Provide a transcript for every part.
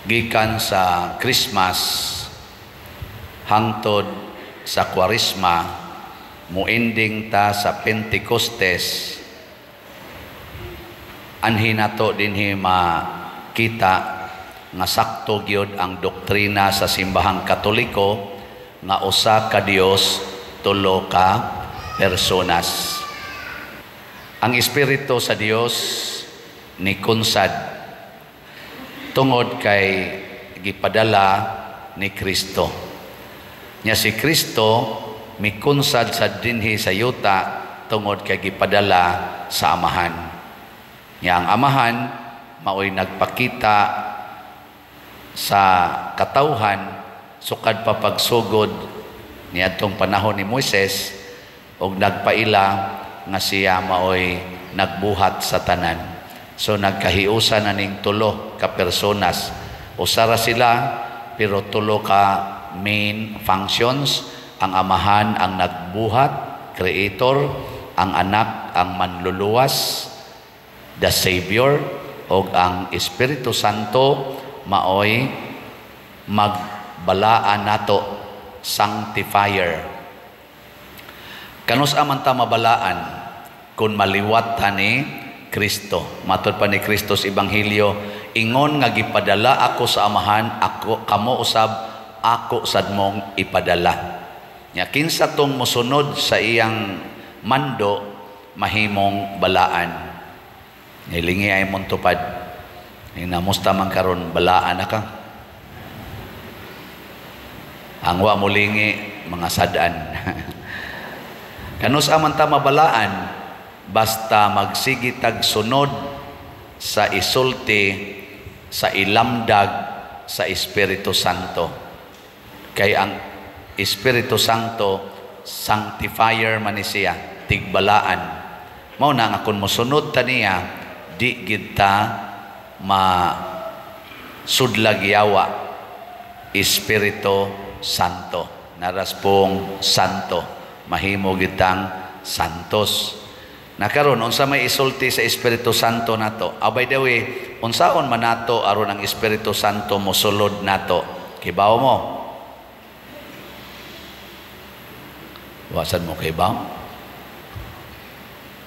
Gikan sa Christmas hangtod sa Kwaresma, muending ta sa Pentecostes, anhi nato dinhi makita nga sakto gyud ang doktrina sa Simbahang Katoliko nga usa ka Dios, tulo ka personas. Ang Espiritu sa Dios ni kunsad tungod kay gipadala ni Kristo. Nya si Kristo mikunsad sa dinhi sa yuta tungod kay gipadala sa Amahan. Nya ang Amahan maoy nagpakita sa katawhan sukad pa pagsugod niadtong panahon ni Moises og nagpaila nga siya maoy nagbuhat sa tanan. So nagkahiusa na ning tulo ka personas. Usa ra sila pero tulo ka main functions. Ang Amahan ang nagbuhat, creator, ang Anak ang manluluwas, the Savior, og ang Espiritu Santo maoy magbalaan nato, sanctifier. Kanus-a man ta mabalaan kung maliwat ta ni Kristo? Matod pa ni Kristo sa Ebanghelyo, ingon nga gipadala ako sa Amahan, ako kamo usab ako sad mong ipadala. Nya kinsa tong mosunod sa iyang mando mahimong balaan. Nilingi ay mong tupad. Namusta man karon, balaan na ka? Ang wa molingi, mga sad-an. Kanus-a man ta mabalaan? Basta magsige tag sunod sa isulti, sa ilamdag sa Espiritu Santo. Kay ang Espiritu Santo sanctifier man ni siya, tigbalaan. Mao na nga kung mosunod ta niya, di gid ta ma sudlag yawa. Espiritu Santo. Naras pong santo. Mahimo gitang santos. Na karon, unsa may isulti sa Espiritu Santo nato? Ah, by the way, unsaon man nato aron ang Espiritu Santo mosulod nato? Kibaw mo? Wasan mo kibaw?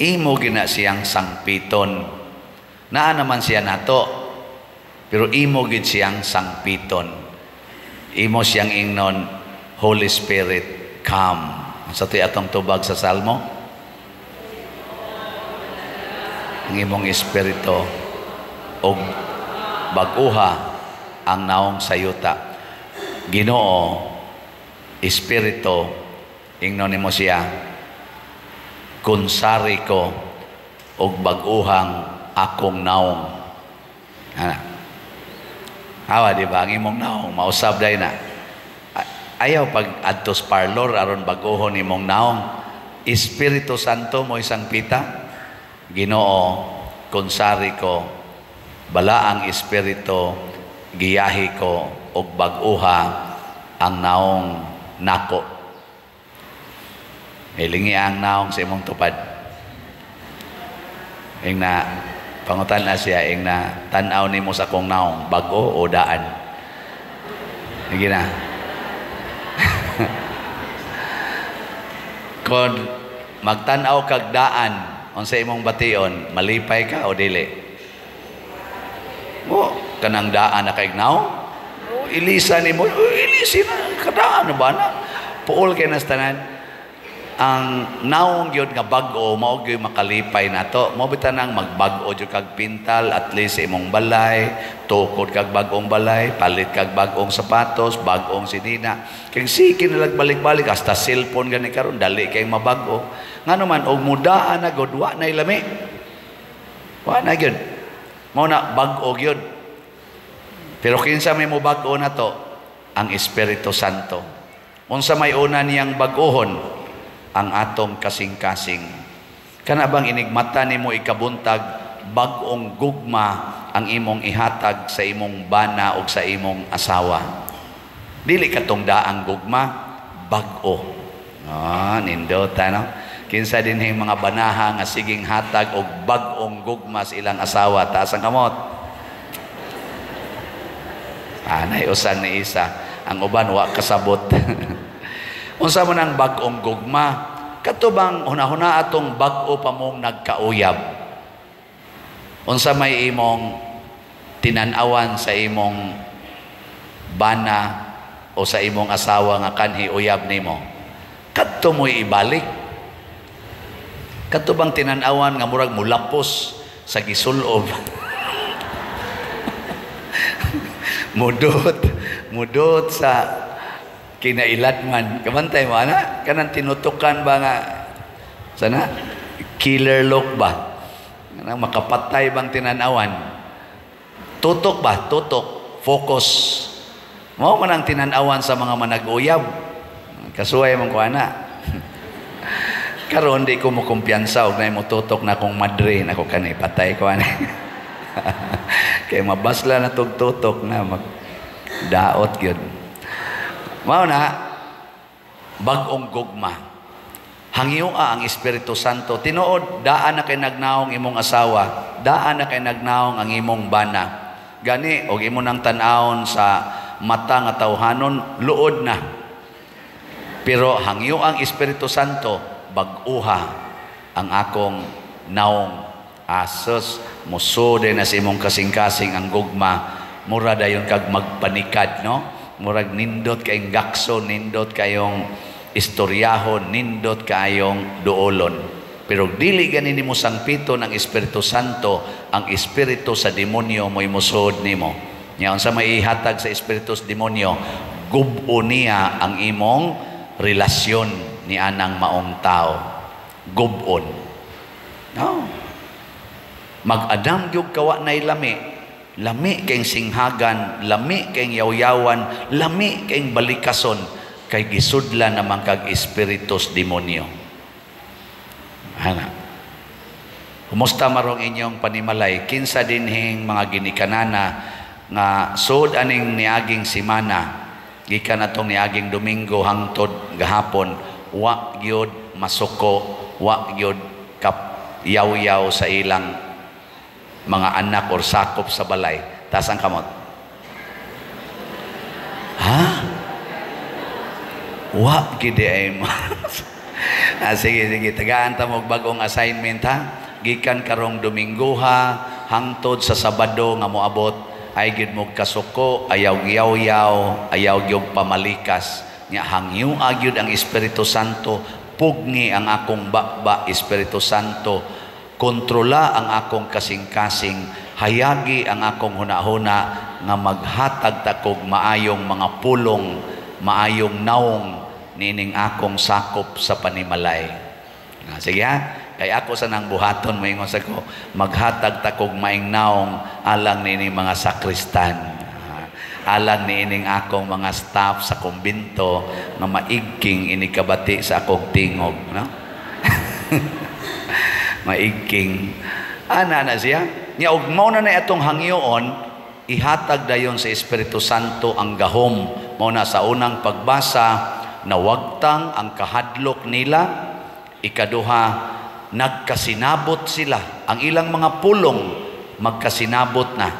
Imo gina siyang sangpiton. Naa naman siya nato, pero imo gid siyang sangpiton. Imo siyang ingnon, "Holy Spirit, come." Sa ti atong tubag sa Salmo? Ang imong espiritu og bag-uha ang naong sa yuta. Ginoo, Espiritu, ingnon nimo siya, kunsari ko og bag-uhang akong naong. Ana. Hawa, di ba? Ang imong naong, mausab day na. Ayaw pag adtos parlor aron bag-uhon imong naong. Espiritu Santo mo isang pita. Ginoo, kunsari ko, balaang Espiritu, giyahi ko og bag-uha ang naong nako. Hilingi ang naong sa imong tupad. Ing na pangutan na siya, ing na tan-aw nimo sa akong naong, bag-o o daan? Sige na. Kung magtan-aw kag daan, unsa imong bation, malipay ka o dili? O, kanang daan na kay naong? O, ilisa nimo, o, ilisi na, kadaan na ba na? Puol kay nas tanan. Ang naong gyud nga bag-o mao gyud makalipay nato. Mao bitaw nang magbag-o jud kag pintal at least sa imong balay, tukod kag bag-ong balay, palit kag bag-ong sapatos, bag-ong sinina. Kay sige na balik-balik hasta cellphone gani karon dali kay mabag-o. Ngano man og mudaan na gud, wa nay lami. Wa na gyud. Mao na bag-o gyud. Pero kinsa may mobag-o nato? Ang Espiritu Santo. Unsa may una niyang bag-ohon? Ang atong kasing-kasing. Kana bang inigmata nimo ikabuntag, bag-ong gugma ang imong ihatag sa imong bana o sa imong asawa? Dili katong daang gugma, bag-o. Ah, nindota no? Kinsa dinhi mga banaha nga siging hatag og bag-ong gugma sa ilang asawa? Taas ang kamot. Ah, usan ni isa. Ang uban wa kasabot. Unsa man ang bag-ong gugma? Kato bang hunahuna atong bag-o pa mong nagkauyab? Unsa may imong tinan-awan sa imong bana o sa imong asawa nga kanhi uyab nimo? Kadto mo'y ibalik. Kadto bang tinan-awan nga murag mulapos sa gisulob? Mudot, mudot sa kinailadman. Kabantay mo, ana? Kanang tinutukan ba nga, sana? Killer look ba? Kanang makapatay bang tinanawan? Tutok ba? Tutok. Focus. Mao man ang tinanawan sa mga manag-uyab. Kasuway man ko, ana. Karon di ko mo kumpiyansa og nay mo tutok na akong madre nako kani patay ko ani. Kay mabasla na tog tutok na magdaot gyud. Mao na bag-ong gugma. Hangyoa ang Espiritu Santo. Tinuod, daan na kay nagnaong imong asawa, daan na kay nagnaong ang imong bana. Gani og imo nang tan-awon sa mata nga tawhanon, luod na. Pero hangyo ang Espiritu Santo, bag-uha ang akong naong. Asos, musude na sa imong kasing-kasing ang gugma, mura dayon kag magpanikad, no? Murag nindot kayong gakso, nindot kayong istoryahon, nindot kayong duolon. Pero dili gani nimo sangpiton ang Espiritu Santo, ang espiritu sa demonyo mo'y musuod nimo. Nya unsa may ihatag sa espiritu sa demonyo, gub-o niya ang imong relasyon ni anang maong tao. Gub-on. No. Mag-adam gyud kawa nay lami. Lami kayong singhagan, lami kayong yawyawan, lami kayong balikason, kay gisudlan naman kag espiritus demonyo. Ana. Kumusta marong inyong panimalay? Kinsa dinhing mga ginikanana nga sud aning niaging simana, gikan atong niaging Domingo hangtod gahapon, wa gyud masuko, wa gyud kap yaw-yaw sa ilang mga anak or sakop sa balay? Taas ang kamot. Ha? Wa gid ay mo. Ah, sige, sige. Tagaan ta mo bagong assignment, ha. Gikan karong Domingo ha, hangtod sa Sabado nga moabot, ay gid mo kasuko, ayaw yaw-yaw, ayaw gyud pamalikas. Nya hangyo agyud ang Espiritu Santo, pugni ang akong baba, Espiritu Santo. Kontrola ang akong kasing-kasing, hayagi ang akong hunahuna nga maghatag takog maayong mga pulong, maayong naong nining akong sakop sa panimalay. Ah, sige ha, kay ako sa nang buhaton moingon sa ko, maghatag takog maing naong alang nining mga sakristan, alang niining akong mga staff sa kumbinto nga maigking inikabati sa akong tingog, no? Maigking. Ana na siya. Nya og mao na na atong hangyoon, ihatag dayon sa Espiritu Santo ang gahom. Mao na sa unang pagbasa, nawagtang ang kahadlok nila. Ikaduha, nagkasinabot sila. Ang ilang mga pulong magkasinabot na.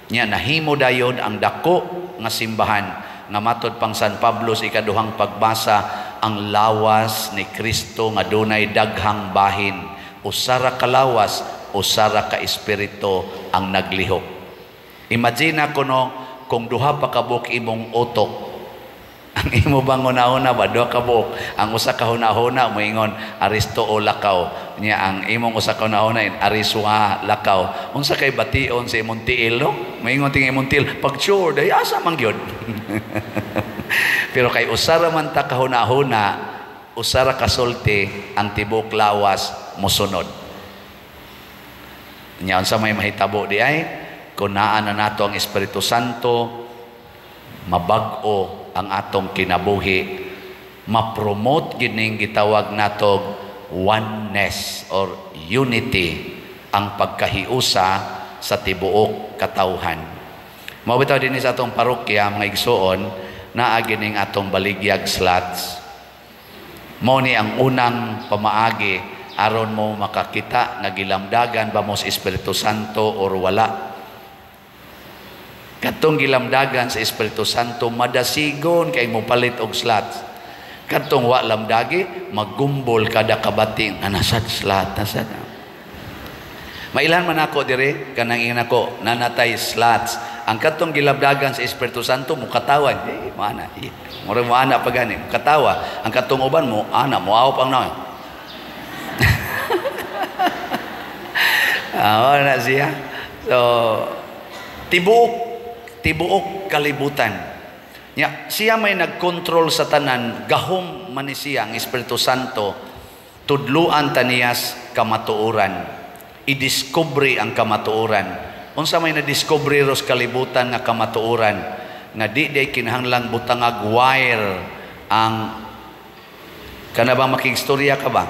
Nya nahimo dayon ang dako nga simbahan nga matod pang San Pablo sa ikaduhang pagbasa, ang lawas ni Kristo nga dunay daghang bahin. Usara ka lawas, usara ka espiritu ang naglihok. Imagine kuno kung duha pa ka buok imong utok. Ang imo bang hunahuna ba duha ka buok? Ang usa ka hunahuna moingon aristo o lakaw. Nya ang imong usa ka hunahuna ariswa lakaw. Unsa kay bation sa imong tiil, no? Moingon ting imong tiil, pag sure day asa man gyud. Pero kay usara man ta ka hunahuna, usara ka sulti, ang tibok lawas mosunod. Nya unsa may mahitabo di ay kung naa na nato ang Espiritu Santo, mabag-o ang atong kinabuhi, ma-promote gining gitawag natog oneness or unity, ang pagkahiusa sa tibuok katawhan. Mao bitaw dinhi sa atong parokya, mga igsuon, naa gining atong baligyag slots. Mao ni ang unang pamaagi aron mo makakita nga gilamdagan ba mo sa Espiritu Santo or wala. Katong gilamdagan sa Espiritu Santo, madasigon kay mo palit og slots. Katong wa lamdagi, maggumbol kada kabati nga nasad slot, nasad. Mailhan man ako dire, kanang ingon ako, nanatay slots. Ang katong gilamdagan sa Espiritu Santo mukatawa, eh, mo ana. Eh, mura mo ana pa gani, mukatawa. Ang katong uban mo ana, moaw pang na. Ah, na siya. So, tibuok tibuok kalibutan. Ya, siya may nagkontrol sa tanan, gahom man ni siya ang Espiritu Santo, tudluan ta niyas kamatuoran. I-discover ang kamatuoran. Unsa may na-discover ros kalibutan nga kamatuoran nga di day kinahanglang butangag wire ang kana ba? Makigstorya ka ba?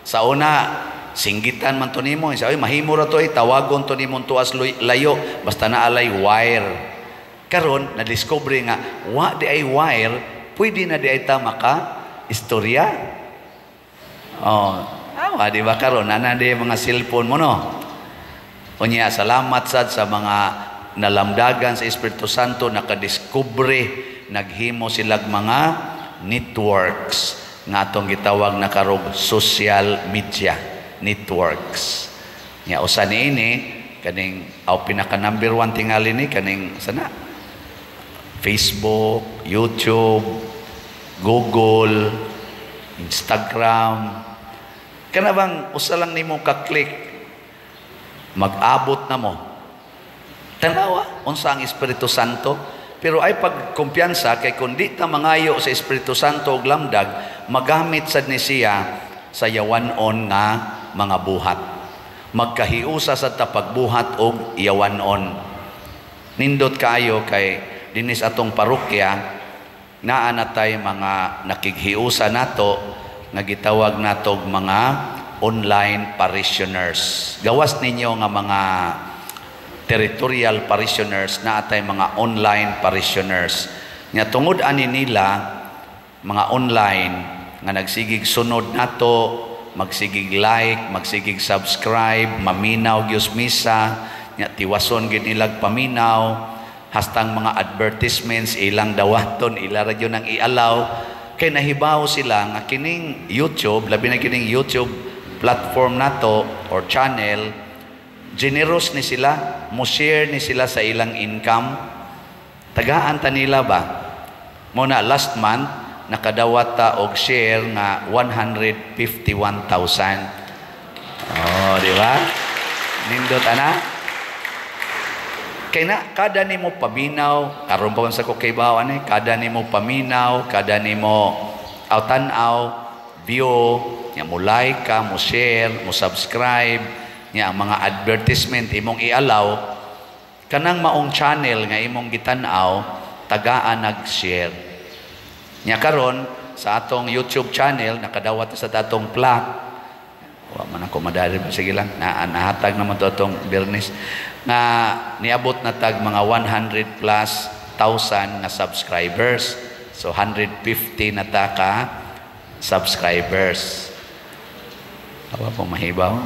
Sa una, singgitan man to nimo, sa, "Oy, mahimo ra to, eh, tawagon to nimo tuas layo basta naalay wire." Karon na-discover nga wa di ay wire, pwede na di ay ta maka istorya. Oh, awa di ba karon nana di mga cellphone mo, no? Unya, salamat sad sa mga nalamdagan sa Espiritu Santo, nakadiskubre, naghimo silag mga networks nga atong gitawag na karog social media networks. Nya usa niini kaning aw pinaka number 1 tingali ni kaning sana Facebook, YouTube, Google, Instagram. Kana bang usa lang nimo ka-click, mag-abot na mo. Tanawa unsa ang Espiritu Santo. Pero ay pagkumpiyansa kay kung di ta mangayo sa Espiritu Santo og lamdag, magamit sad ni siya sa yawanon nga mga buhat. Magkahiusa sa ta pagbuhat og yawanon. Nindot kaayo kay dinis atong parokya naa na tay mga nakighiusa nato nga gitawag natog mga online parishioners. Gawas ninyo nga mga territorial parishioners, naa tay mga online parishioners. Nya tungod ani nila mga online nga nagsigig sunod nato, magsigig like, magsigig subscribe, maminaw gyud misa, nya tiwason gid nilag paminaw, hastang mga advertisements ilang dawaton, ila ra gyud ang ialaw kay nahibaw sila nga kining YouTube, labi na kining YouTube platform nato or channel, generous ni sila, mo share ni sila sa ilang income. Tagaan ta nila ba? Mo na last month nakadawat ta og share nga 151,000. Oh, di ba? Nindot ana. Kay na kada nimo paminaw, karon pa man sa ko kay ani, kada nimo paminaw, kada nimo aw tan-aw, view, nya mo like ka, mo share, mo subscribe, nya ang mga advertisement imong ialaw, kanang maong channel nga imong gitan-aw, tagaan nag-share. Nya karon sa atong YouTube channel nakadawat sa atong plaque. Wa man ako madali, sige lang, na nahatag naman to atong Bernis nga niabot na tag mga 100 plus thousand nga subscribers. So 150 na ta ka subscribers. Awa po mahibaw.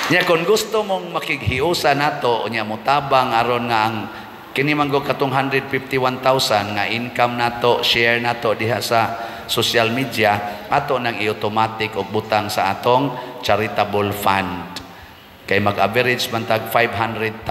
Nya kung gusto mong makighiusa nato, nya motabang aron nga ang kini man go katong 151,000 nga income nato, share nato diha sa social media, ato nang i-automatic og butang sa atong charitable fund. Kay mag-average man tag 500,000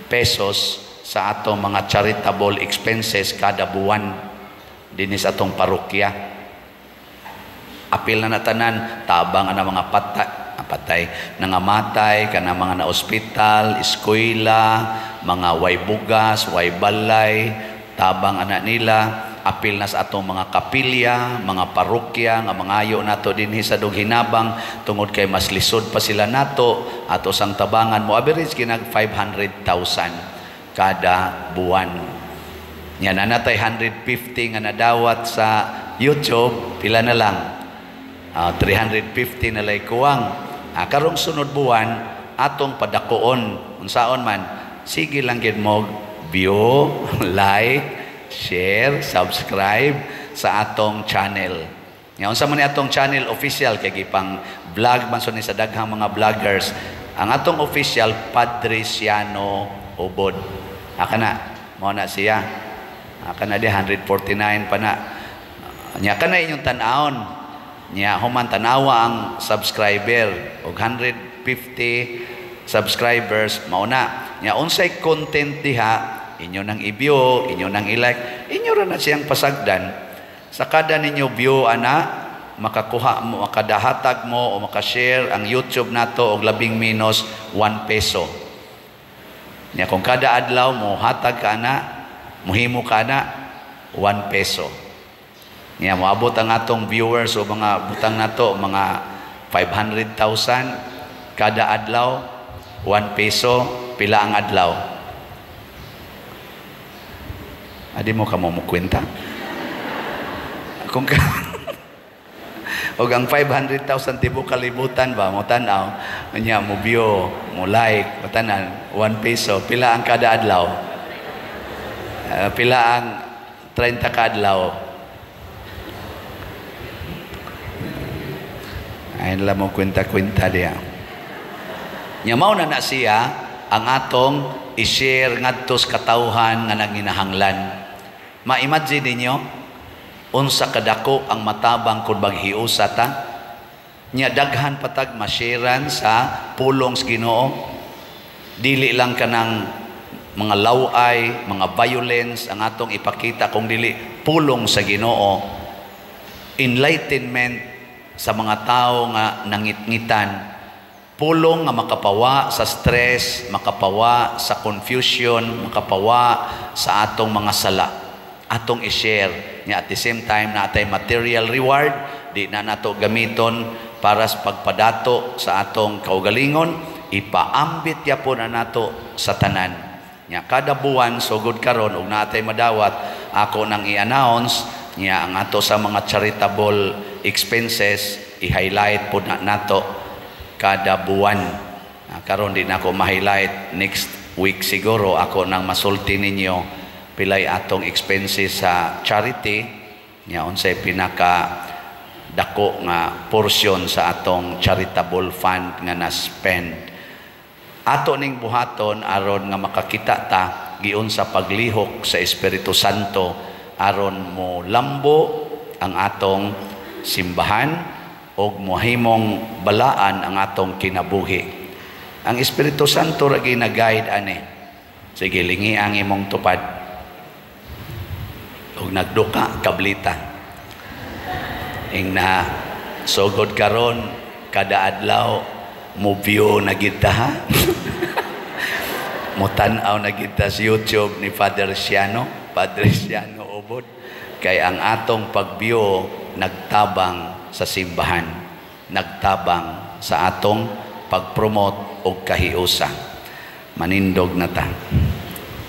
pesos sa atong mga charitable expenses kada buwan dinhi sa atong parokya. Apil na natanan, tabang ana mga patay, nangamatay, kana mga na ospital, eskwela, mga way bugas, way balay, tabang anak nila, apil na sa atong mga kapilya, mga parokya, nga mangayo nato dinhi sa Dughinabang, tungod kay mas lisod pa sila nato, ato sang tabangan mo average kinag 500,000 kada buwan. Nya nanatay 150 nga nadawat sa YouTube, pila na lang? 350 na lay kuwang. Karong sunod buwan atong padakoon, unsaon man, sige lang gid mo view, like, share, subscribe sa atong channel. Nga unsa man ni atong channel official kay gipang vlog man so ni sa daghang mga vloggers. Ang atong official, Padre Siano Ubod. Aka na, mao na siya. Aka na di 149 pa na. Nya kana inyong tan-awon. Nya human tanawa ang subscriber og 150 subscribers mao na. Nya unsay content diha inyo nang i-view, inyo nang i-like, inyo ra na siyang pasagdan. Sa kada ninyo view ana, makakuha mo, makadahatag mo o makashare ang YouTube nato og labing menos 1 peso. Nya kung kada adlaw mo hatag ka na, muhimo ka na 1 peso. Nya moabot ang atong viewers o mga butang nato mga 500,000 kada adlaw, 1 peso, pila ang adlaw? Adi mo ka mo mukwenta? Kung ka og ang 500,000 tibuok kalibutan ba mo tan-aw nya mo view, mo like, matanan 1 peso, pila ang kada adlaw? Pila ang 30 ka adlaw? Ay lang mo kwenta-kwenta diya. Nya mao na na siya ang atong i-share ngadto sa katawhan nga nanginahanglan. Ma-imagine ninyo unsa kadako ang matabang kung maghiusa ta? Nya daghan patag ma-sharean sa pulong sa Ginoo. Dili lang kanang mga laway, mga violence ang atong ipakita kung dili pulong sa Ginoo. Enlightenment sa mga tao nga nangitngitan, pulong nga makapawa sa stress, makapawa sa confusion, makapawa sa atong mga sala. Atong i-share nya at the same time natay material reward, di na nato gamiton para sa pagpadato sa atong kaugalingon, ipaambit yapon na nato sa tanan. Nya kada buwan sugod karon og natay madawat, ako nang i-announce nya ang ato sa mga charitable expenses i-highlight po na nato kada buwan. Karon di na ako ma-highlight, next week siguro ako nang masulti ninyo pilay atong expenses sa charity nya unsay pinaka dako nga portion sa atong charitable fund nga na-spend. Ato ning buhaton aron nga makakita ta giunsa paglihok sa Espiritu Santo aron mo lambo ang atong simbahan og mohimong balaan ang atong kinabuhi. Ang Espiritu Santo ra gina-guide ani. Sige, lingi ang imong tupad. Og nagduka kablita. Ing na sugod karon kada adlaw mo view na gid ta, ha? Mo tan-aw na gid ta sa YouTube ni Father Siano, Padre Siano Ubod. Kay ang atong pag-view nagtabang sa simbahan, nagtabang sa atong pag-promote og kahiusa. Manindog na ta.